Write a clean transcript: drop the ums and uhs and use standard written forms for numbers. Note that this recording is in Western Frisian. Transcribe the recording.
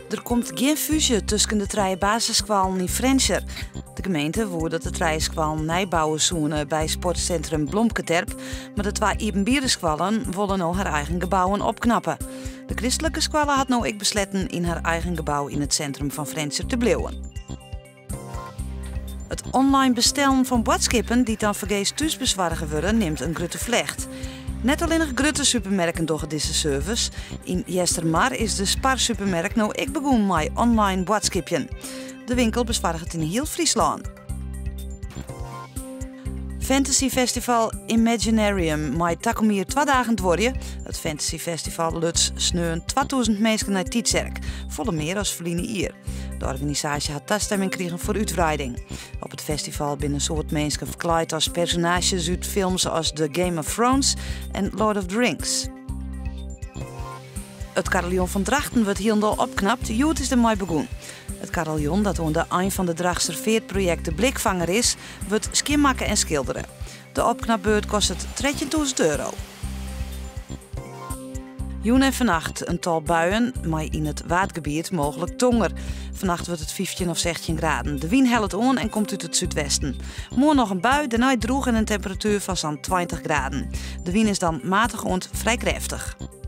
Der komt gjin fúzje tusken de trije basisskoallen yn Frjentsjer. De gemeente woe dat de trije skoallen nijbouwe soene by sportsintrum Blomketerp, mar de twa iepenbiere skoallen wolle no har eigen gebouwen opknappe. De kristlike skoalle hat no ek besletten yn har eigen gebou yn it sintrum fan Frjentsjer te bliuwen. It online bestellen fan boadskippen dy't dan fergees thús besoarge wurde, nimt in grutte flecht. Net allinnich grutte supermerken dogge dizze service. Yn Eastermar is de Spar supermerk no ek begûn mei online boadskipjen. De winkel besoarget yn hiel Fryslân. Fantasyfestival Imaginarium mei takom jier twa dagen duorje. It fantasyfestival luts sneon 2000 minsken nei Tytsjerk, folle mear as ferline jier. De organisaasje hat tastemming krigen foar útwreiding. Op it festival binne in soad minsken ferklaaid as personaazjes út films as The Game of Thrones en Lord of the Rings. It kariljon fan Drachten wurdt hielendal opknapt. Hjoed is der mei begûn. It kariljon dat oan de ein fan de Drachtster Feartprojekt de blikfanger is, wurdt skjinmakke en skildere. De opknapbeurt kostet 13.000 euro. Jûn en fannacht in tal buien, mei yn it Waadgebiet mooglik tonger. Fannacht wurdt it 15 of 16 graden. De wyn hellet oan en komt út it súdwesten. Moarn noch in bui, dêrnei drûch en in temperatuer fan sa'n 20 graden. De wyn is dan matich oant frij krêftich.